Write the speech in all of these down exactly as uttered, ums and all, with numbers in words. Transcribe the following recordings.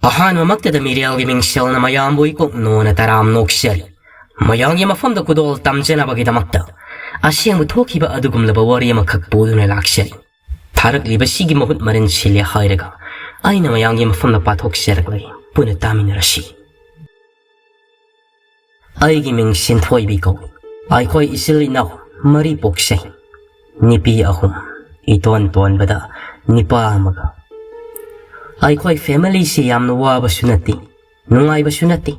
ꯑꯍꯥꯟꯕꯃꯛꯇꯗ ꯃꯤꯔꯦꯜꯒꯤ ꯃꯤꯡꯁꯦꯜꯅ ꯃꯌꯥꯝꯕꯨ ꯏꯀꯣꯛ ꯅꯣꯅ ꯇꯔꯥꯝ ꯅꯣꯛꯆꯔꯤ꯫ ꯃꯌꯥꯝꯒꯤ ꯃꯐꯝꯗ ꯈꯨꯗꯣꯜ ꯇꯝꯖꯅꯕꯒꯤꯗꯃꯛꯇ ꯑꯁꯦꯡꯕ ꯊꯣꯛꯈꯤꯕ ꯑꯗꯨꯒꯨꯝꯂꯕ ꯋꯥꯔꯤ ꯑꯃꯈꯛ ꯄꯨꯗꯨꯅ ꯂꯥꯛꯆꯔꯤ꯫ ꯊꯥꯔꯛꯂꯤꯕꯁꯤꯒꯤ ꯃꯍꯨꯠ ꯃꯔꯤꯟ ꯁꯤꯜꯂꯦ ꯍꯥꯏꯔꯒ ꯑꯩꯅ ꯃꯌꯥꯝꯒꯤ ꯃꯐꯝꯗ ꯄꯥꯊꯣꯛꯆꯔꯛꯂꯒꯦ, ꯄꯨꯟꯅ ꯇꯥꯃꯤꯟꯅꯔꯁꯤ꯫ ꯑꯩꯒꯤ ꯃꯤꯡ ꯁꯤꯟꯊꯣꯏꯕꯤ ꯀꯧꯏ꯫ ꯑꯩꯈꯣꯏ ꯏꯆꯤꯜ ꯏꯅꯥꯎ ꯃꯔꯤ ꯄꯣꯛꯆꯩ꯫ ꯅꯨꯄꯤ ꯑꯍꯨꯝ, ꯏꯇꯣꯟ ꯇꯣꯟꯕꯗ ꯅꯨꯄꯥ ꯑꯃꯒ꯫ ꯑꯩꯈꯣꯏ ꯐꯦꯃꯤꯂꯤꯁꯤ ꯌꯥꯝꯅ ꯋꯥꯕꯁꯨ ꯅꯠꯇꯦ, ꯅꯨꯡꯉꯥꯏꯕꯁꯨ ꯅꯠꯇꯦ꯫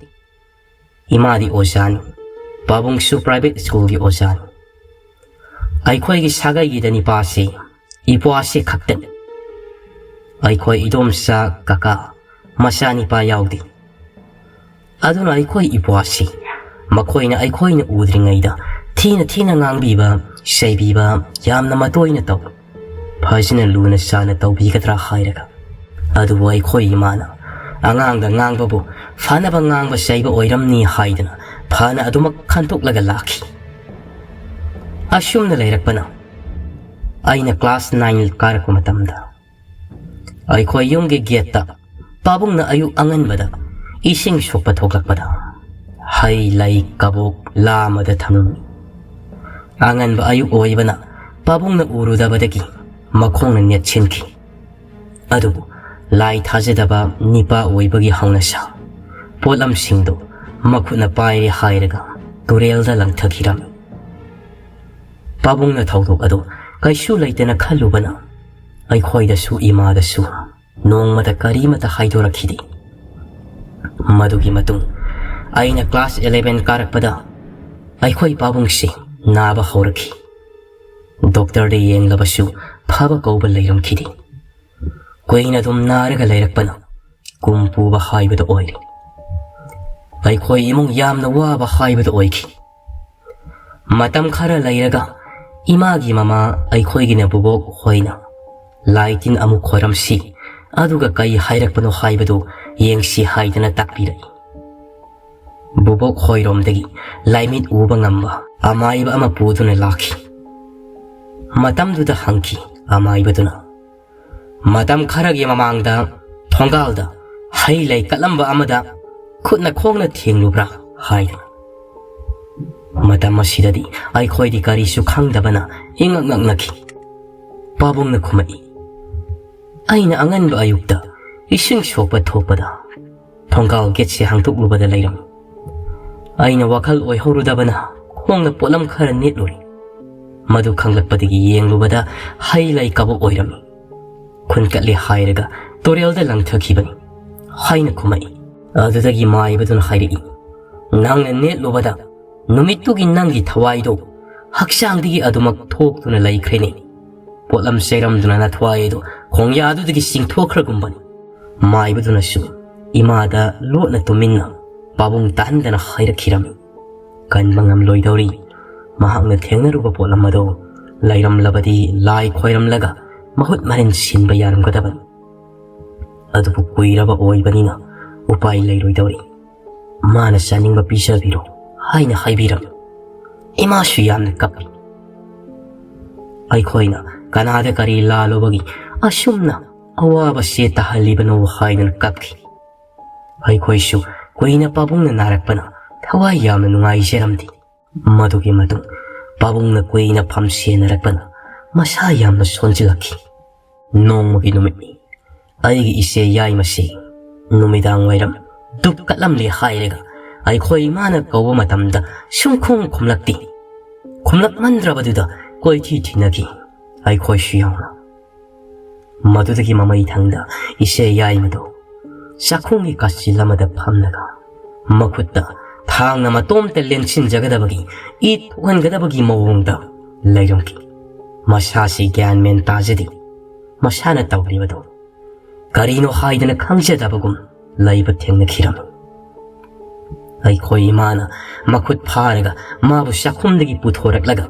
ꯏꯃꯥꯗꯤ ꯑꯣꯖꯥꯅꯤ, ꯄꯥꯕꯨꯡꯁꯨ ꯄ꯭ꯔꯥꯏꯚꯦꯠ ꯁ꯭ꯀꯨꯜꯒꯤ ꯑꯣꯖꯥꯅꯤ꯫ ꯑꯩꯈꯣꯏꯒꯤ ꯁꯥꯒꯩꯒꯤꯗ ꯅꯨꯄꯥꯁꯤ ꯏꯄ꯭ꯋꯥꯁꯤ ꯈꯛꯇꯅꯤ꯫ ꯑꯩꯈꯣꯏ ꯏꯗꯣꯝꯆꯥ, ꯀꯀꯥ, ꯃꯆꯥꯅꯤꯄꯥ ꯌꯥꯎꯗꯦ꯫ ꯑꯗꯨꯅ ꯑꯩꯈꯣꯏ ꯏꯄ꯭ꯋꯥꯁꯤ ꯃꯈꯣꯏꯅ ꯑꯩꯈꯣꯏꯅ ꯎꯗ꯭ꯔꯤꯉꯩꯗ ꯊꯤꯅ ꯊꯤꯅ ꯉꯥꯡꯕꯤꯕ, ꯆꯩꯕꯤꯕ ꯌꯥꯝꯅ ꯃꯇꯣꯏꯅ ꯇꯧꯏ꯫ ꯐꯖꯅ ꯂꯨꯅ ꯆꯥꯅ ꯇꯧꯕꯤꯒꯗ꯭ꯔꯥ ꯍꯥꯏꯔꯒ꯫ ꯑꯗꯨꯕꯨ ꯑꯩꯈꯣꯏ ꯏꯃꯥꯅ ꯑꯉꯥꯡꯗ ꯉꯥꯡꯕꯕꯨ ꯐꯅꯕ ꯉꯥꯡꯕ ꯆꯩꯕ ꯑꯣꯏꯔꯝꯅꯤ ꯍꯥꯏꯗꯅ ꯐꯅ ꯑꯗꯨꯃꯛ ꯈꯟꯗꯣꯛꯂꯒ ꯂꯥꯛꯈꯤ꯫ ꯑꯁꯨꯝꯅ ꯂꯩꯔꯛꯄꯅ ꯑꯩꯅ ꯀ꯭ꯂꯥꯁ ꯅꯥꯏꯟ ꯀꯥꯔꯛꯄ ꯃꯇꯝꯗ ꯑꯩꯈꯣꯏ ꯌꯨꯝꯒꯤ ꯒꯦꯠꯇ ꯄꯥꯕꯨꯡꯅ ꯑꯌꯨꯛ ꯑꯉꯟꯕꯗ ꯏꯁꯤꯡ ꯁꯣꯛꯄ ꯊꯣꯛꯂꯛꯄꯗ ꯍꯩ ꯂꯩ ꯀꯕꯣꯛ ꯂꯥꯝꯃꯗ ꯊꯝꯂꯝꯃꯤ꯫ ꯑꯉꯟꯕ ꯑꯌꯨꯛ ꯑꯣꯏꯕꯅ ꯄꯥꯕꯨꯡꯅ ꯎꯔꯨꯗꯕꯗꯒꯤ ꯃꯈꯣꯡꯅ ꯅꯦꯠꯁꯤꯟꯈꯤ꯫ ꯑꯗꯨꯕꯨ ꯂꯥꯏ ꯊꯥꯖꯗꯕ ꯅꯤꯄꯥ ꯑꯣꯏꯕꯒꯤ ꯍꯧꯅꯁꯥ ꯄꯣꯠꯂꯝꯁꯤꯡꯗꯨ ꯃꯈꯨꯠꯅ ꯄꯥꯏꯔꯦ ꯍꯥꯏꯔꯒ ꯇꯨꯔꯦꯜꯗ ꯂꯪꯊꯈꯤꯔꯝꯃꯤ꯫ ꯄꯥꯕꯨꯡꯅ ꯊꯧꯗꯣꯛ ꯑꯗꯨ ꯀꯩꯁꯨ ꯂꯩꯇꯅ ꯈꯜꯂꯨꯕꯅ ꯑꯩꯈꯣꯏꯗꯁꯨ ꯏꯃꯥꯗꯁꯨ ꯅꯣꯡꯃꯗ ꯀꯔꯤꯃꯇ ꯍꯥꯏꯗꯣꯔꯛꯈꯤꯗꯦ꯫ ꯃꯗꯨꯒꯤ ꯃꯇꯨꯡ ꯑꯩꯅ ꯀ꯭ꯂꯥꯁ ꯏꯂꯦꯚꯦꯟ ꯀꯥꯔꯛꯄꯗ ꯑꯩꯈꯣꯏ ꯄꯥꯕꯨꯡꯁꯤ ꯅꯥꯕ ꯍꯧꯔꯛꯈꯤ꯫ ꯗꯣꯛꯇꯔꯗ ꯌꯦꯡꯂꯕꯁꯨ ꯐꯕ ꯀꯧꯕ ꯂꯩꯔꯝꯈꯤꯗꯦ꯫ ꯀꯨꯏꯅ ꯑꯗꯨꯝ ꯅꯥꯔꯒ ꯂꯩꯔꯛꯄꯅ ꯀꯨꯝ ꯄꯨꯕ ꯍꯥꯏꯕꯗꯨ ꯑꯣꯏꯔꯦ꯫ ꯑꯩꯈꯣꯏ ꯏꯃꯨꯡ ꯌꯥꯝꯅ ꯋꯥꯕ ꯍꯥꯏꯕꯗꯨ ꯑꯣꯏꯈꯤ꯫ ꯃꯇꯝ ꯈꯔ ꯂꯩꯔꯒ ꯏꯃꯥꯒꯤ ꯃꯃꯥ ꯑꯩꯈꯣꯏꯒꯤꯅ ꯕꯨꯕꯣꯛ ꯍꯣꯏꯅ ꯂꯥꯏ ꯇꯤꯟ ꯑꯃꯨꯛ ꯈꯣꯏꯔꯝꯁꯤ, ꯑꯗꯨꯒ ꯀꯩ ꯍꯥꯏꯔꯛꯄꯅꯣ ꯍꯥꯏꯕꯗꯨ ꯌꯦꯡꯁꯤ ꯍꯥꯏꯗꯅ ꯇꯥꯛꯄꯤꯔꯛꯏ꯫ ꯕꯨꯕꯣꯛ ꯍꯣꯏꯔꯣꯝꯗꯒꯤ ꯂꯥꯏꯃꯤꯠ ꯎꯕ ꯉꯝꯕ ꯑꯃꯥꯏꯕ ꯑꯃ ꯄꯨꯗꯨꯅ ꯂꯥꯛꯈꯤ꯫ ꯃꯇꯝꯗꯨꯗ ꯍꯪꯈꯤ ꯑꯃꯥꯏꯕꯗꯨꯅ, "ꯃꯇꯝ ꯈꯔꯒꯤ ꯃꯃꯥꯡꯗ ꯊꯣꯡꯒꯥꯜꯗ ꯍꯩ ꯂꯩ ꯀꯠꯂꯝꯕ ꯑꯃꯗ ꯈꯨꯠꯅ ꯈꯣꯡꯅ ꯊꯦꯡꯂꯨꯕ꯭ꯔꯥ ꯍꯥꯏꯗꯅ꯫ ꯃꯇꯝ ꯑꯁꯤꯗꯗꯤ ꯑꯩꯈꯣꯏꯗꯤ ꯀꯔꯤꯁꯨ ꯈꯪꯗꯕꯅ ꯏꯉꯛ ꯉꯛꯅꯈꯤ꯫ ꯄꯥꯕꯨꯡꯅ ꯈꯨꯝꯃꯛꯏ, "ꯑꯩꯅ ꯑꯉꯟꯕ ꯑꯌꯨꯛꯇ ꯏꯁꯤꯡ ꯁꯣꯛꯄ ꯊꯣꯛꯄꯗ ꯊꯣꯡꯒꯥꯜ ꯒꯦꯠꯁꯦ ꯍꯥꯡꯗꯣꯛꯂꯨꯕꯗ ꯂꯩꯔꯝꯃꯤ꯫ ꯑꯩꯅ ꯋꯥꯈꯜ ꯑꯣꯏꯍꯧꯔꯨꯗꯕꯅ ꯈꯣꯡꯅ ꯄꯣꯠꯂꯝ ꯈꯔ ꯅꯦꯠꯂꯨꯔꯦ꯫ ꯃꯗꯨ ꯈꯪꯂꯛꯄꯗꯒꯤ ꯌꯦꯡꯂꯨꯕꯗ ꯍꯩ ꯂꯩ ꯀꯕꯣꯛ ꯑꯣꯏꯔꯝꯃꯤ꯫ ꯈꯨꯟ ꯀꯠꯂꯦ ꯍꯥꯏꯔꯒ ꯇꯨꯔꯦꯜꯗ ꯂꯪꯊꯈꯤꯕꯅꯤ" ꯍꯥꯏꯅ ꯈꯨꯝꯃꯛꯏ꯫ ꯑꯗꯨꯗꯒꯤ ꯃꯥꯏꯕꯗꯨꯅ ꯍꯥꯏꯔꯛꯏ, "ꯅꯪꯅ ꯅꯦꯠꯂꯨꯕꯗ ꯅꯨꯃꯤꯠꯇꯨꯒꯤ ꯅꯪꯒꯤ ꯊꯋꯥꯏꯗꯨ ꯍꯛꯆꯥꯡꯗꯒꯤ ꯑꯗꯨꯃꯛ ꯊꯣꯛꯇꯨꯅ ꯂꯩꯈ꯭ꯔꯦꯅꯦ꯫ ꯄꯣꯠꯂꯝ ꯆꯩꯔꯝꯗꯨꯅ ꯅꯊ꯭ꯋꯥꯏ ꯑꯗꯨ ꯈꯣꯡꯌꯥꯗꯨꯗꯒꯤ ꯆꯤꯡꯊꯣꯛꯈ꯭ꯔꯒꯨꯝꯕꯅꯤ"꯫ ꯃꯥꯏꯕꯗꯨꯅꯁꯨ ꯏꯃꯥꯗ ꯂꯣꯠꯅ ꯇꯨꯃꯤꯟꯅ ꯄꯥꯕꯨꯡ ꯇꯥꯍꯟꯗꯅ ꯍꯥꯏꯔꯛꯈꯤꯔꯝꯃꯤ꯫ ꯀꯟꯕ ꯉꯝꯂꯣꯏꯗꯧꯔꯤ꯫ ꯃꯍꯥꯛꯅ ꯊꯦꯡꯅꯔꯨꯕ ꯄꯣꯠꯂꯝ ꯑꯗꯨ ꯂꯩꯔꯝꯂꯕꯗꯤ ꯂꯥꯏ ꯈꯣꯏꯔꯝꯂꯒ ꯃꯍꯨꯠ ꯃꯔꯤꯟ ꯁꯤꯟꯕ ꯌꯥꯔꯝꯒꯗꯕꯅꯤ꯫ ꯑꯗꯨꯕꯨ ꯀꯨꯏꯔꯕ ꯑꯣꯏꯕꯅꯤꯅ ꯎꯄꯥꯏ ꯂꯩꯔꯣꯏꯗꯧꯔꯤ꯫ "ꯃꯥꯅ ꯆꯥꯅꯤꯡꯕ ꯄꯤꯖꯕꯤꯔꯣ" ꯍꯥꯏꯅ ꯍꯥꯏꯕꯤꯔꯝꯃꯤ꯫ ꯏꯃꯥꯁꯨ ꯌꯥꯝꯅ ꯀꯞꯄꯤ꯫ ꯑꯩꯈꯣꯏꯅ ꯀꯅꯥꯗ ꯀꯔꯤ ꯂꯥꯜꯂꯨꯕꯒꯤ ꯑꯁꯨꯝꯅ ꯑꯋꯥꯕꯁꯦ ꯇꯥꯍꯜꯂꯤꯕꯅꯣ ꯍꯥꯏꯗꯨꯅ ꯀꯞꯈꯤ꯫ ꯑꯩꯈꯣꯏꯁꯨ ꯀꯨꯏꯅ ꯄꯥꯕꯨꯡꯅ ꯅꯥꯔꯛꯄꯅ ꯊꯋꯥꯏ ꯌꯥꯝꯅ ꯅꯨꯡꯉꯥꯏꯖꯔꯝꯗꯦ꯫ ꯃꯗꯨꯒꯤ ꯃꯇꯨꯡ ꯄꯥꯕꯨꯡꯅ ꯀꯨꯏꯅ ꯐꯝ ꯁꯦꯟꯅꯔꯛꯄꯅ ꯃꯁꯥ ꯌꯥꯝꯅ ꯁꯣꯟꯖꯤꯜꯂꯛꯈꯤ꯫ ꯅꯣꯡꯃꯒꯤ ꯅꯨꯃꯤꯠꯅꯤ꯫ ꯑꯩꯒꯤ ꯏꯆꯦ ꯌꯥꯏꯃꯁꯤ ꯅꯨꯃꯤꯗꯥꯡ ꯋꯥꯏꯔꯝ ꯗꯨꯛ ꯀꯠꯂꯝꯂꯦ ꯍꯥꯏꯔꯒ ꯑꯩꯈꯣꯏ ꯏꯃꯥꯅ ꯀꯧꯕ ꯃꯇꯝꯗ ꯁꯨꯝꯈꯨꯝ ꯈꯨꯝꯂꯛꯇꯦ꯫ ꯈꯨꯝꯂꯛꯃꯟꯗ꯭ꯔꯕꯗꯨꯗ ꯀꯣꯏꯊꯤ ꯊꯤꯅꯈꯤ꯫ ꯑꯩꯈꯣꯏꯁꯨ ꯌꯥꯎꯅ꯫ ꯃꯗꯨꯗꯒꯤ ꯃꯃꯩ ꯊꯪꯗ ꯏꯆꯦ ꯌꯥꯏꯃꯗꯨ ꯆꯥꯛꯈꯨꯝꯒꯤ ꯀꯥꯆꯤꯜ ꯑꯃꯗ ꯐꯝꯂꯒ ꯃꯈꯨꯠꯇ ꯊꯥꯡꯅ ꯃꯇꯣꯝꯇ ꯂꯦꯟꯁꯤꯟꯖꯒꯗꯕꯒꯤ, ꯏ ꯊꯣꯛꯍꯟꯒꯗꯕꯒꯤ ꯃꯑꯣꯡꯗ ꯂꯩꯔꯝꯈꯤ꯫ ꯃꯁꯥꯁꯤ ꯒ꯭ꯌꯥꯟ ꯃꯦꯟ ꯇꯥꯖꯗꯦ꯫ ꯃꯁꯥꯅ ꯇꯧꯔꯤꯕꯗꯨ ꯀꯔꯤꯅꯣ ꯍꯥꯏꯗꯅ ꯈꯪꯖꯗꯕꯒꯨꯝ ꯂꯩꯕ ꯊꯦꯡꯅꯈꯤꯔꯝꯃꯤ꯫ ꯑꯩꯈꯣꯏ ꯏꯃꯥꯅ ꯃꯈꯨꯠ ꯐꯥꯔꯒ ꯃꯥꯕꯨ ꯆꯥꯛꯈꯨꯝꯗꯒꯤ ꯄꯨꯊꯣꯔꯛꯂꯒ,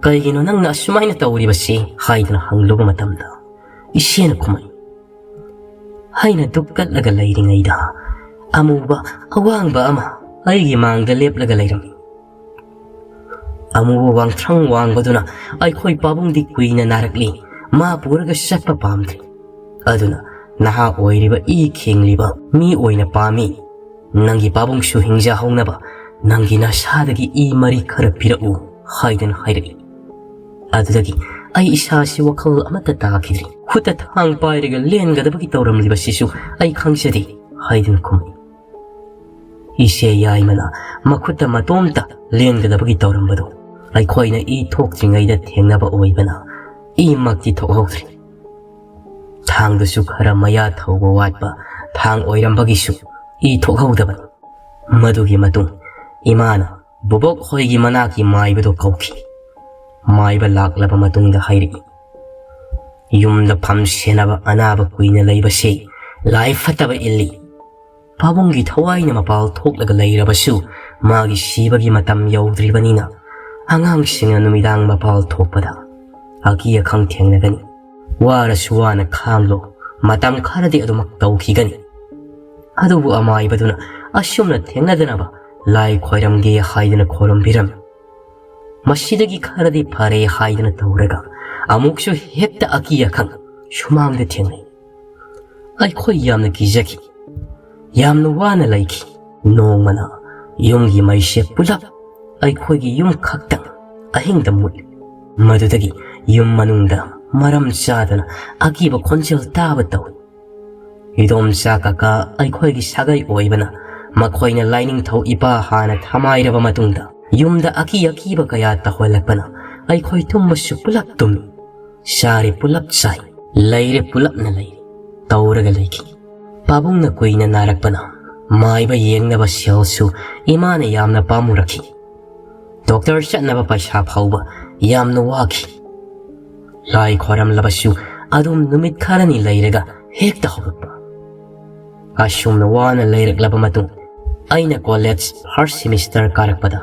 "ꯀꯩꯒꯤꯅꯣ ꯅꯪꯅ ꯑꯁꯨꯃꯥꯏꯅ ꯇꯧꯔꯤꯕꯁꯤ?" ꯍꯥꯏꯗꯨꯅ ꯍꯪꯂꯨꯕ ꯃꯇꯝꯗ, ꯏꯆꯦꯅ ꯈꯨꯝꯃꯛꯏ, "ꯑꯩꯅ ꯗꯨꯛ ꯀꯠꯂꯒ ꯂꯩꯔꯤꯉꯩꯗ ꯑꯃꯨꯕ ꯑꯋꯥꯡꯕ ꯑꯃ ꯑꯩꯒꯤ ꯃꯥꯡꯗ ꯂꯦꯞꯂꯒ ꯂꯩꯔꯝꯃꯤ꯫ ꯑꯃꯨꯕ ꯋꯥꯡꯊ꯭ꯔꯪ ꯋꯥꯡꯕꯗꯨꯅ ꯑꯩꯈꯣꯏ ꯄꯥꯕꯨꯡꯗꯤ ꯀꯨꯏꯅ ꯅꯥꯔꯛꯂꯤ, ꯃꯥ ꯄꯨꯔꯒ ꯆꯠꯄ ꯄꯥꯝꯗ꯭ꯔꯦ꯫ ꯑꯗꯨꯅ "ꯅꯍꯥ ꯑꯣꯏꯔꯤꯕ ꯏ ꯈꯦꯡꯂꯤꯕ ꯃꯤ ꯑꯣꯏꯅ ꯄꯥꯝꯃꯤ꯫ ꯅꯪꯒꯤ ꯄꯥꯕꯨꯡꯁꯨ ꯍꯤꯡꯖꯍꯧꯅꯕ ꯅꯪꯒꯤ ꯅꯁꯥꯗꯒꯤ ꯏ ꯃꯔꯤ ꯈꯔ ꯄꯤꯔꯛꯎ" ꯍꯥꯏꯗꯨꯅ ꯍꯥꯏꯔꯛꯏ꯫ ꯑꯗꯨꯗꯒꯤ ꯑꯩ ꯏꯁꯥꯁꯤ ꯋꯥꯈꯜ ꯑꯃꯠꯇ ꯇꯥꯈꯤꯗ꯭ꯔꯤ꯫ "ꯈꯨꯠꯇ ꯊꯥꯡ ꯄꯥꯏꯔꯒ ꯂꯦꯟꯒꯗꯕꯒꯤ ꯇꯧꯔꯝꯂꯤꯕꯁꯤꯁꯨ ꯑꯩ ꯈꯪꯖꯗꯦ" ꯍꯥꯏꯗꯨꯅ ꯈꯨꯝꯃꯤ꯫ ꯏꯆꯦ ꯌꯥꯏꯃꯅ ꯃꯈꯨꯠꯇ ꯃꯇꯣꯝꯇ ꯂꯦꯟꯒꯗꯕꯒꯤ ꯇꯧꯔꯝꯕꯗꯨ ꯑꯩꯈꯣꯏꯅ ꯏ ꯊꯣꯛꯇ꯭ꯔꯤꯉꯩꯗ ꯊꯦꯡꯅꯕ ꯑꯣꯏꯕꯅ ꯏꯃꯛꯇꯤ ꯊꯣꯛꯍꯧꯗ꯭ꯔꯤ꯫ ꯊꯥꯡꯗꯨꯁꯨ ꯈꯔ ꯃꯌꯥ ꯊꯧꯕ ꯋꯥꯠꯄ ꯊꯥꯡ ꯑꯣꯏꯔꯝꯕꯒꯤꯁꯨ ꯏ ꯊꯣꯛꯍꯧꯗꯕꯅꯤ꯫ ꯃꯗꯨꯒꯤ ꯃꯇꯨꯡ ꯏꯃꯥꯅ ꯕꯣꯕꯣꯛ ꯍꯣꯏꯒꯤ ꯃꯅꯥꯛꯀꯤ ꯃꯥꯏꯕꯗꯨ ꯀꯧꯈꯤ꯫ ꯃꯥꯏꯕ ꯂꯥꯛꯂꯕ ꯃꯇꯨꯡꯗ ꯍꯥꯏꯔꯛꯏ, "ꯌꯨꯝꯗ ꯐꯝ ꯁꯦꯟꯅꯕ ꯑꯅꯥꯕ ꯀꯨꯏꯅ ꯂꯩꯕꯁꯤ ꯂꯥꯏ ꯐꯠꯇꯕ ꯏꯜꯂꯤ꯫ ꯄꯥꯕꯨꯡꯒꯤ ꯊꯋꯥꯏꯅ ꯃꯄꯥꯜ ꯊꯣꯛꯂꯒ ꯂꯩꯔꯕꯁꯨ ꯃꯥꯒꯤ ꯁꯤꯕꯒꯤ ꯃꯇꯝ ꯌꯧꯗ꯭ꯔꯤꯕꯅꯤꯅ ꯑꯉꯥꯡꯁꯤꯡꯅ ꯅꯨꯃꯤꯗꯥꯡ ꯃꯄꯥꯜ ꯊꯣꯛꯄꯗ ꯑꯀꯤ ꯑꯈꯪ ꯊꯦꯡꯅꯒꯅꯤ꯫ ꯋꯥꯔꯁꯨ ꯋꯥꯅ ꯈꯥꯡꯂꯣ, ꯃꯇꯝ ꯈꯔꯗꯤ ꯑꯗꯨꯃꯛ ꯇꯧꯈꯤꯒꯅꯤ"꯫ ꯑꯗꯨꯕꯨ ꯑꯃꯥꯏꯕꯗꯨꯅ ꯑꯁꯨꯝꯅ ꯊꯦꯡꯅꯗꯅꯕ ꯂꯥꯏ ꯈꯣꯏꯔꯝꯒꯦ ꯍꯥꯏꯗꯨꯅ ꯈꯣꯏꯔꯝꯕꯤꯔꯝꯃꯤ꯫ ꯃꯁꯤꯗꯒꯤ ꯈꯔꯗꯤ ꯐꯔꯦ ꯍꯥꯏꯗꯨꯅ ꯇꯧꯔꯒ ꯑꯃꯨꯛꯁꯨ ꯍꯦꯛꯇ ꯑꯀꯤ ꯑꯈꯪ ꯁꯨꯃꯥꯡꯗ ꯊꯦꯡꯅꯩ꯫ ꯑꯩꯈꯣꯏ ꯌꯥꯝꯅ ꯀꯤꯖꯈꯤ꯫ ꯌꯥꯝꯅ ꯋꯥꯅ ꯂꯩꯈꯤ꯫ ꯅꯣꯡꯃꯅ ꯌꯨꯝꯒꯤ ꯃꯩꯁꯦ ꯄꯨꯂꯞ ꯑꯩꯈꯣꯏꯒꯤ ꯌꯨꯝ ꯈꯛꯇꯪ ꯑꯍꯤꯡꯗ ꯃꯨꯠꯂꯤ꯫ ꯃꯗꯨꯗꯒꯤ ꯌꯨꯝ ꯃꯅꯨꯡꯗ ꯃꯔꯝ ꯆꯥꯗꯅ ꯑꯀꯤꯕ ꯈꯣꯟꯖꯦꯜ ꯇꯥꯕ ꯇꯧꯏ꯫ ꯏꯗꯣꯝꯆꯥ ꯀꯀꯥ ꯑꯩꯈꯣꯏꯒꯤ ꯁꯥꯒꯩ ꯑꯣꯏꯕꯅ ꯃꯈꯣꯏꯅ ꯂꯥꯏꯅꯤꯡꯊꯧ ꯏꯄꯥ ꯍꯥꯟꯅ ꯊꯃꯥꯏꯔꯕ ꯃꯇꯨꯡꯗ ꯌꯨꯝꯗ ꯑꯀꯤ ꯑꯀꯤꯕ ꯀꯌꯥ ꯇꯧꯍꯜꯂꯛꯄꯅ ꯑꯩꯈꯣꯏ ꯇꯨꯝꯕꯁꯨ ꯄꯨꯂꯞ ꯇꯨꯝꯃꯤ, ꯆꯥꯔꯦ ꯄꯨꯂꯞ ꯆꯥꯏ, ꯂꯩꯔꯦ ꯄꯨꯂꯞꯅ ꯂꯩꯔꯦ ꯇꯧꯔꯒ ꯂꯩꯈꯤ꯫ ꯄꯥꯕꯨꯡꯅ ꯀꯨꯏꯅ ꯅꯥꯔꯛꯄꯅ ꯃꯥꯏꯕ ꯌꯦꯡꯅꯕ ꯁꯦꯜꯁꯨ ꯏꯃꯥꯅ ꯌꯥꯝꯅ ꯄꯥꯝꯃꯨꯔꯛꯈꯤ꯫ ꯗꯣꯛꯇꯔ ꯆꯠꯅꯕ ꯄꯩꯁꯥ ꯐꯥꯎꯕ ꯌꯥꯝꯅ ꯋꯥꯈꯤ꯫ ꯂꯥꯏ ꯈꯣꯏꯔꯝꯂꯕꯁꯨ ꯑꯗꯨꯝ ꯅꯨꯃꯤꯠ ꯈꯔꯅꯤ ꯂꯩꯔꯒ ꯍꯦꯛꯇ ꯍꯧꯒꯠꯄ꯫ ꯑꯁꯨꯝꯅ ꯋꯥꯅ ꯂꯩꯔꯛꯂꯕ ꯃꯇꯨꯡ ꯑꯩꯅ ꯀꯣꯂꯦꯖ ꯐꯥꯔꯁ ꯁꯦꯃꯤꯁꯇꯔ ꯀꯥꯔꯛꯄꯗ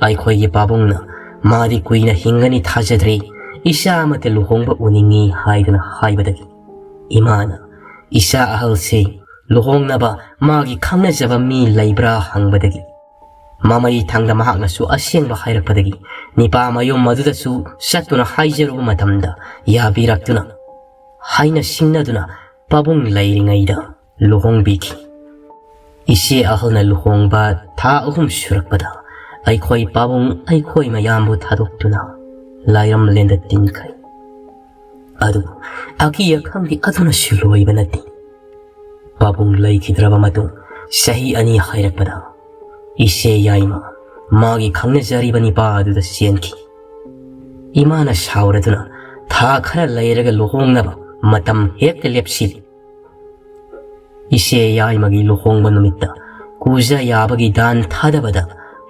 ꯑꯩꯈꯣꯏꯒꯤ ꯄꯥꯕꯨꯡꯅ ꯃꯥꯗꯤ ꯀꯨꯏꯅ ꯍꯤꯡꯒꯅꯤ ꯊꯥꯖꯗ꯭ꯔꯦ, ꯏꯆꯥ ꯑꯃꯠꯇ ꯂꯨꯍꯣꯡꯕ ꯎꯅꯤꯡꯉꯤ ꯍꯥꯏꯗꯨꯅ ꯍꯥꯏꯕꯗꯒꯤ ꯏꯃꯥꯅ ꯏꯆꯥ ꯑꯍꯜꯁꯦ ꯂꯨꯍꯣꯡꯅꯕ ꯃꯥꯒꯤ ꯈꯪꯅꯖꯕ ꯃꯤ ꯂꯩꯕ꯭ꯔꯥ ꯍꯪꯕꯗꯒꯤ ꯃꯃꯩ ꯊꯪꯗ ꯃꯍꯥꯛꯅꯁꯨ ꯑꯁꯦꯡꯕ ꯍꯥꯏꯔꯛꯄꯗꯒꯤ ꯅꯤꯄꯥ ꯃꯌꯨꯝ ꯑꯗꯨꯗꯁꯨ ꯆꯠꯇꯨꯅ ꯍꯥꯏꯖꯔꯨꯕ ꯃꯇꯝꯗ ꯌꯥꯕꯤꯔꯛꯇꯨꯅ ꯍꯥꯏꯅ ꯁꯤꯡꯅꯗꯨꯅ ꯄꯥꯕꯨꯡ ꯂꯩꯔꯤꯉꯩꯗ ꯂꯨꯍꯣꯡꯕꯤꯈꯤ꯫ ꯏꯆꯦ ꯑꯍꯜꯅ ꯂꯨꯍꯣꯡꯕ ꯊꯥ ꯑꯍꯨꯝ ꯁꯨꯔꯛꯄꯗ ꯑꯩꯈꯣꯏ ꯄꯥꯕꯨꯡ ꯑꯩꯈꯣꯏ ꯃꯌꯥꯝꯕꯨ ꯊꯥꯗꯣꯛꯇꯨꯅ ꯂꯥꯏꯔꯝꯂꯦꯟꯗ ꯇꯤꯟꯈ꯭ꯔꯦ꯫ ꯑꯗꯨꯕꯨ ꯑꯀꯤ ꯑꯈꯪꯒꯤ ꯑꯗꯨꯅꯁꯨ ꯂꯣꯏꯕ ꯅꯠꯇꯦ꯫ ꯄꯥꯕꯨꯡ ꯂꯩꯈꯤꯗ꯭ꯔꯕ ꯃꯇꯨꯡ ꯆꯍꯤ ꯑꯅꯤ ꯍꯥꯏꯔꯛꯄꯗ ꯏꯆꯦ ꯌꯥꯏꯃ ꯃꯥꯒꯤ ꯈꯪꯅꯖꯔꯤꯕ ꯅꯤꯄꯥ ꯑꯗꯨꯗ ꯆꯦꯟꯈꯤ꯫ ꯏꯃꯥꯅ ꯁꯥꯎꯔꯗꯨꯅ ꯊꯥ ꯈꯔ ꯂꯩꯔꯒ ꯂꯨꯍꯣꯡꯅꯕ ꯃꯇꯝ ꯍꯦꯛꯇ ꯂꯦꯞꯁꯤꯜꯂꯤ꯫ ꯏꯆꯦ ꯌꯥꯏꯃꯒꯤ ꯂꯨꯍꯣꯡꯕ ꯅꯨꯃꯤꯠꯇ ꯀꯨꯖ ꯌꯥꯕꯒꯤ ꯗꯥꯟ ꯊꯥꯗꯕꯗ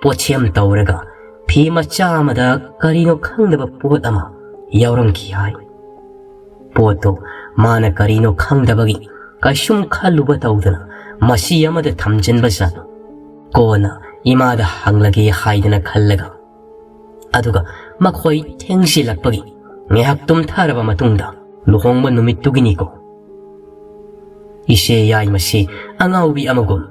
ꯄꯣꯠꯁꯦꯝ ꯇꯧꯔꯒ ꯐꯤ ꯃꯆꯥ ꯑꯃꯗ ꯀꯔꯤꯅꯣ ꯈꯪꯗꯕ ꯄꯣꯠ ꯑꯃ ꯌꯥꯎꯔꯝꯈꯤ ꯍꯥꯏ꯫ ꯄꯣꯠꯇꯣ ꯃꯥꯅ ꯀꯔꯤꯅꯣ ꯈꯪꯗꯕꯒꯤ ꯀꯩꯁꯨꯝ ꯈꯜꯂꯨꯕ ꯇꯧꯗꯅ ꯃꯁꯤ ꯑꯃꯗ ꯊꯝꯖꯤꯟꯕ ꯖꯥꯠꯅꯤ꯫ ꯀꯣꯟꯅ ꯏꯃꯥꯗ ꯍꯪꯂꯒꯦ ꯍꯥꯏꯗꯅ ꯈꯜꯂꯒ, ꯑꯗꯨꯒ ꯃꯈꯣꯏ ꯊꯦꯡꯖꯤꯜꯂꯛꯄꯒꯤ ꯉꯥꯏꯍꯥꯛ ꯇꯨꯝꯊꯔꯕ ꯃꯇꯨꯡꯗ ꯂꯨꯍꯣꯡꯕ ꯅꯨꯃꯤꯠꯇꯨꯒꯤꯅꯤꯀꯣ꯫ ꯏꯆꯦ ꯌꯥꯏꯃꯁꯤ ꯑꯉꯥꯎꯕꯤ ꯑꯃꯒꯨꯝ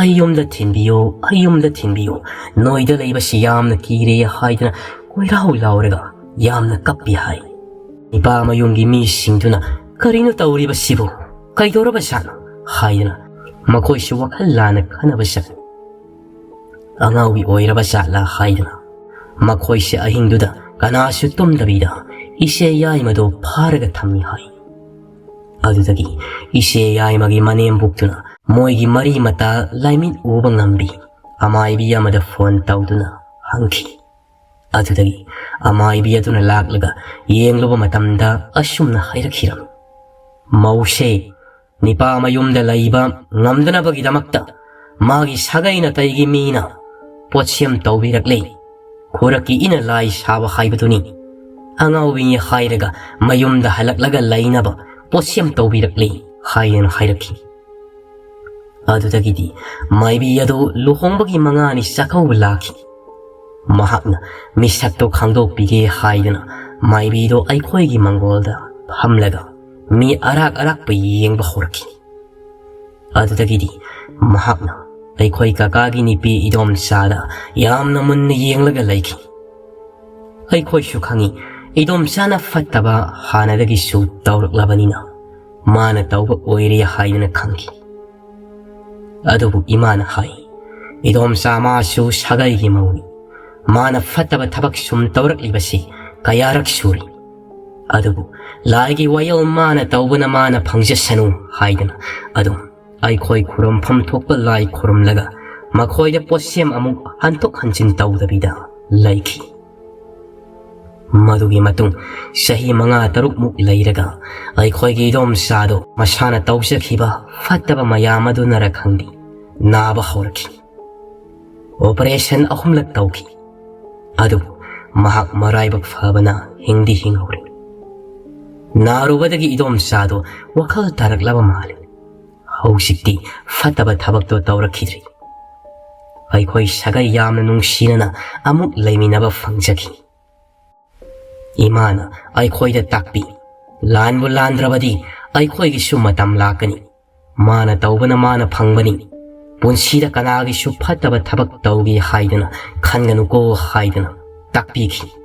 "ꯑꯩ ꯌꯨꯝꯗ ꯊꯤꯟꯕꯤꯌꯣ, ꯑꯩ ꯌꯨꯝꯗ ꯊꯤꯟꯕꯤꯌꯣ, ꯅꯣꯏꯗ ꯂꯩꯕꯁꯤ ꯌꯥꯝꯅ ꯀꯤꯔꯦ" ꯍꯥꯏꯗꯅ ꯀꯣꯏꯔꯥꯎ ꯂꯥꯎꯔꯒ ꯌꯥꯝꯅ ꯀꯞꯄꯤ ꯍꯥꯏ꯫ ꯅꯤꯄꯥ ꯃꯌꯨꯝꯒꯤ ꯃꯤꯁꯤꯡꯗꯨꯅ "ꯀꯔꯤꯅꯣ ꯇꯧꯔꯤꯕꯁꯤꯕꯨ? ꯀꯩꯗꯧꯔꯕ ꯖꯥꯠꯅꯣ?" ꯍꯥꯏꯗꯅ ꯃꯈꯣꯏꯁꯨ ꯋꯥꯈꯜ ꯂꯥꯟꯅ ꯈꯟꯅꯕ ꯖꯥꯠꯅꯤ꯫ ꯑꯉꯥꯎꯕꯤ ꯑꯣꯏꯔꯕ ꯖꯥꯠꯂꯥ ꯍꯥꯏꯗꯅ ꯃꯈꯣꯏꯁꯦ ꯑꯍꯤꯡꯗꯨꯗ ꯀꯅꯥꯁꯨ ꯇꯨꯝꯗꯕꯤꯗ ꯏꯆꯦ ꯌꯥꯏꯃꯗꯣ ꯐꯥꯔꯒ ꯊꯝꯃꯤ ꯍꯥꯏ꯫ ꯑꯗꯨꯗꯒꯤ ꯏꯆꯦ ꯌꯥꯏꯃꯒꯤ ꯃꯅꯦꯝꯕꯣꯛꯇꯨꯅ ꯃꯣꯏꯒꯤ ꯃꯔꯤ ꯃꯇꯥ ꯂꯥꯏꯃꯤꯠ ꯎꯕ ꯉꯝꯕꯤ ꯑꯃꯥꯏꯕꯤ ꯑꯃꯗ ꯐꯣꯟ ꯇꯧꯗꯨꯅ ꯍꯪꯈꯤ꯫ ꯑꯗꯨꯗꯒꯤ ꯑꯃꯥꯏꯕꯤ ꯑꯗꯨꯅ ꯂꯥꯛꯂꯒ ꯌꯦꯡꯂꯨꯕ ꯃꯇꯝꯗ ꯑꯁꯨꯝꯅ ꯍꯥꯏꯔꯛꯈꯤꯔꯝꯃꯤ, "ꯃꯧꯁꯦ ꯅꯤꯄꯥ ꯃꯌꯨꯝꯗ ꯂꯩꯕ ꯉꯝꯗꯅꯕꯒꯤꯗꯃꯛꯇ ꯃꯥꯒꯤ ꯁꯥꯒꯩ ꯅꯥꯇꯩꯒꯤ ꯃꯤꯅ ꯄꯣꯠꯁꯦꯝ ꯇꯧꯕꯤꯔꯛꯂꯤ꯫ ꯈꯨꯔꯛꯀꯤ ꯏꯅ ꯂꯥꯏ ꯁꯥꯕ ꯍꯥꯏꯕꯗꯨꯅꯤ꯫ ꯑꯉꯥꯎꯕꯤꯅꯤ ꯍꯥꯏꯔꯒ ꯃꯌꯨꯝꯗ ꯍꯜꯂꯛꯂꯒ ꯂꯩꯅꯕ ꯄꯣꯠꯁꯦꯝ ꯇꯧꯕꯤꯔꯛꯂꯤ" ꯍꯥꯏꯅ ꯍꯥꯏꯔꯛꯈꯤ꯫ ꯑꯗꯨꯗꯒꯤꯗꯤ ꯃꯥꯏꯕꯤ ꯑꯗꯨ ꯂꯨꯍꯣꯡꯕꯒꯤ ꯃꯉꯥꯅꯤ ꯆꯥꯛꯀꯧꯕ ꯂꯥꯛꯈꯤ꯫ ꯃꯍꯥꯛꯅ ꯃꯤꯁꯛꯇꯨ ꯈꯪꯗꯣꯛꯄꯤꯒꯦ ꯍꯥꯏꯗꯨꯅ ꯃꯥꯏꯕꯤꯗꯣ ꯑꯩꯈꯣꯏꯒꯤ ꯃꯪꯒꯣꯜꯗ ꯐꯝꯂꯒ ꯃꯤ ꯑꯔꯥꯛ ꯑꯔꯥꯛꯄ ꯌꯦꯡꯕ ꯍꯧꯔꯛꯈꯤ꯫ ꯑꯗꯨꯗꯒꯤꯗꯤ ꯃꯍꯥꯛꯅ ꯑꯩꯈꯣꯏ ꯀꯀꯥꯒꯤ ꯅꯨꯄꯤ ꯏꯗꯣꯝꯆꯥꯗ ꯌꯥꯝꯅ ꯃꯨꯟꯅ ꯌꯦꯡꯂꯒ ꯂꯩꯈꯤ꯫ ꯑꯩꯈꯣꯏꯁꯨ ꯈꯪꯏ, ꯏꯗꯣꯝꯆꯥꯅ ꯐꯠꯇꯕ ꯍꯥꯟꯅꯗꯒꯤꯁꯨ ꯇꯧꯔꯛꯂꯕꯅꯤꯅ꯫ ꯃꯥꯅ ꯇꯧꯕ ꯑꯣꯏꯔꯦ ꯍꯥꯏꯗꯨꯅ ꯈꯪꯈꯤ꯫ ꯑꯗꯨꯕꯨ ꯏꯃꯥꯅ ꯍꯥꯏ, "ꯏꯗꯣꯝꯆꯥ, ꯃꯥꯁꯨ ꯁꯥꯒꯩꯒꯤ ꯃꯧꯅꯤ꯫ ꯃꯥꯅ ꯐꯠꯇꯕ ꯊꯕꯛ ꯁꯨꯝ ꯇꯧꯔꯛꯂꯤꯕꯁꯤ ꯀꯌꯥꯔꯛ ꯁꯨꯔꯤ꯫ ꯑꯗꯨꯕꯨ ꯂꯥꯏꯒꯤ ꯋꯥꯌꯦꯜ ꯃꯥꯅ ꯇꯧꯕꯅ ꯃꯥꯅ ꯐꯪꯖꯁꯅꯨ" ꯍꯥꯏꯗꯅ ꯑꯗꯨꯝ ꯑꯩꯈꯣꯏ ꯈꯨꯔꯨꯝꯐꯝ ꯊꯣꯛꯄ ꯂꯥꯏ ꯈꯨꯔꯨꯝꯂꯒ ꯃꯈꯣꯏꯗ ꯄꯣꯠꯁꯦꯝ ꯑꯃꯨꯛ ꯍꯟꯊꯣꯛ ꯍꯟꯖꯤꯟ ꯇꯧꯗꯕꯤꯗ ꯂꯩꯈꯤ꯫ ꯃꯗꯨꯒꯤ ꯃꯇꯨꯡ ꯆꯍꯤ ꯃꯉꯥ ꯇꯔꯨꯛꯃꯨꯛ ꯂꯩꯔꯒ ꯑꯩꯈꯣꯏꯒꯤ ꯏꯗꯣꯝꯆꯥꯗꯣ ꯃꯁꯥꯅ ꯇꯧꯖꯈꯤꯕ ꯐꯠꯇꯕ ꯃꯌꯥꯝ ꯑꯗꯨꯅꯔ ꯈꯪꯗꯦ, ꯅꯥꯕ ꯍꯧꯔꯛꯈꯤ꯫ ꯑꯣꯄꯔꯦꯁꯟ ꯑꯍꯨꯝꯂꯛ ꯇꯧꯈꯤ꯫ ꯑꯗꯨꯕꯨ ꯃꯍꯥꯛ ꯃꯔꯥꯏꯕꯛ ꯐꯕꯅ ꯍꯤꯡꯗꯤ ꯍꯤꯡꯍꯧꯔꯦ꯫ ꯅꯥꯔꯨꯕꯗꯒꯤ ꯏꯗꯣꯝꯆꯥꯗꯣ ꯋꯥꯈꯜ ꯇꯥꯔꯛꯂꯕ ꯃꯥꯜꯂꯦ꯫ ꯍꯧꯖꯤꯛꯇꯤ ꯐꯠꯇꯕ ꯊꯕꯛꯇꯣ ꯇꯧꯔꯛꯈꯤꯗ꯭ꯔꯤ꯫ ꯑꯩꯈꯣꯏ ꯁꯥꯒꯩ ꯌꯥꯝꯅ ꯅꯨꯡꯁꯤꯅꯅ ꯑꯃꯨꯛ ꯂꯩꯃꯤꯟꯅꯕ ꯐꯪꯖꯈꯤ꯫ ꯏꯃꯥꯅ ꯑꯩꯈꯣꯏꯗ ꯇꯥꯛꯄꯤ, "ꯂꯥꯟꯕꯨ ꯂꯥꯟꯗ꯭ꯔꯕꯗꯤ ꯑꯩꯈꯣꯏꯒꯤꯁꯨ ꯃꯇꯝ ꯂꯥꯛꯀꯅꯤ꯫ ꯃꯥꯅ ꯇꯧꯕꯅ ꯃꯥꯅ ꯐꯪꯕꯅꯤ꯫ ꯄꯨꯟꯁꯤꯗ ꯀꯅꯥꯒꯤꯁꯨ ꯐꯠꯇꯕ ꯊꯕꯛ ꯇꯧꯒꯦ ꯍꯥꯏꯗꯅ ꯈꯟꯒꯅꯨꯀꯣ" ꯍꯥꯏꯗꯅ ꯇꯥꯛꯄꯤꯈꯤ꯫